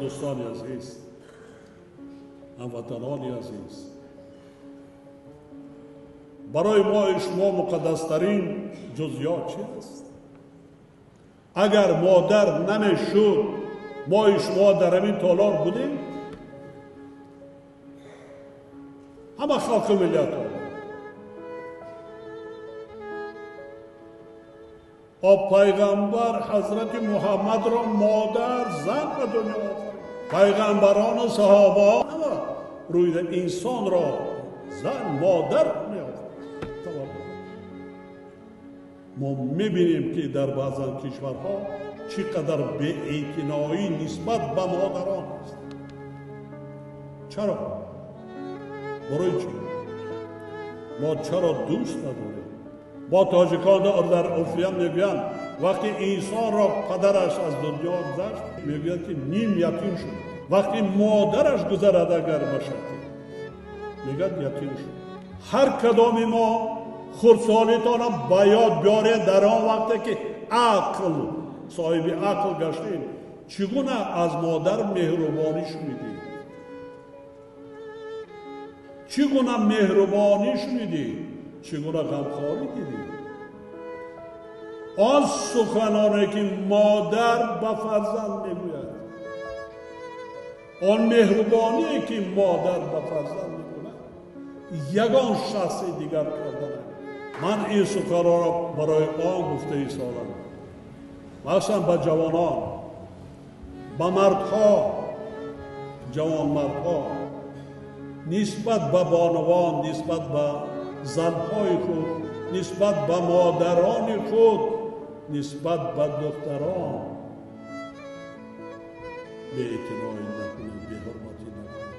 Дӯстони азиз, ҳамватанони азиз, барои мо шумо муқаддастарин ҷузъиёт чи аст? Агар модар намешуд, мо шумо дар ҳамин толор будем? Ҳама халқу миллатҳо пайғамбар ҳазрати Муҳаммадро модар зан ба дунё офарид. Пайғамбарону саҳобаҳо ҳама рӯи инсонро зан модар меофарид. Мо мебинем, ки дар баъзан кишварҳо чӣ қадар беэътиноӣ нисбат ба модарон аст. Чаро? Барои чӣ? Мо чаро дӯст надорем? Мо тоҷикон дар урфият мегӯянд, вақте инсонро падараш аз дунё гузашт, мегӯянд, ки ним ятим шуд. Вақте модараш гузарад, агар ба шарте, мегӯяд ятим шуд. Ҳар кадоми мо хурдсолитонро ба ёд биёред, дар он вақте ки ақл, соҳиби ақл гаштем, чӣ гуна аз модар меҳрубонӣ шунидем? Чӣ гуна меҳрубонӣ шунидем? Чӣ гуна ғамхорӣ дидем? Он суханоне ки модар ба фарзанд мегӯяд, он меҳрубоние ки модар ба фарзанд мекунад, ягон шахси дигар карда намекунад. Ман ин суханонро барои он гуфта истодам, махсусан ба ҷавонон, ба мардҳо, ҷавонмардҳо, нисбат ба бонувон, нисбат ба занҳои худ, нисбат ба модарони худ, нисбат ба духтарон беэътиноӣ накунед, беҳурматӣ накунед.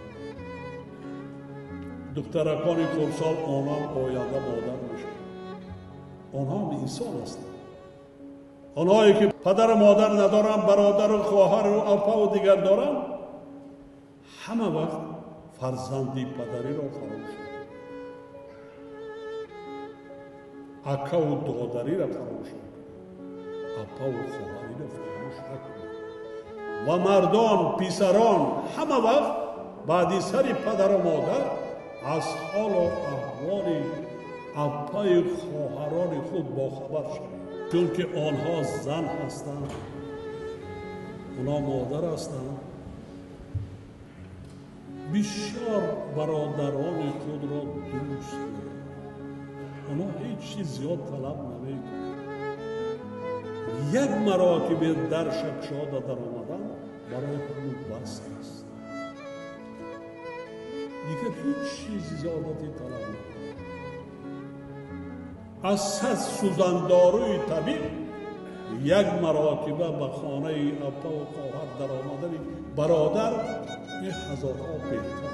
Духтаракони хурдсол онҳам оянда модар мешаванд. Онҳам инсон ҳастанд. Онҳое ки падару модар надоранд, бародару хоҳару апаву дигар доранд, ҳама вақт фарзанди падариро фаромӯш накунед, акаву додариро фаромӯш накунед, апаву хоҳариро фаромӯш накунед. Ва мардон, писарон ҳама вақт баъди сари падару модар аз ҳолу аҳволи апаю хоҳарони худ бохабар шаванд, чунки онҳо зан ҳастанд, онҳо модар ҳастанд. Бисёр бародарони худро дӯст доранд, онҳо ҳеҷ чиз зиёд талаб намекунанд. Як маротибе дар шакшода даромадан барои ҳамун бас аст, дигар ҳеҷ чизи зиёдате талаб намекунанд. Аз 100 сӯзандоруи табиб як маротиба ба хонаи апаву хоҳар даромадани бародар ин ҳазорҳо беҳтар.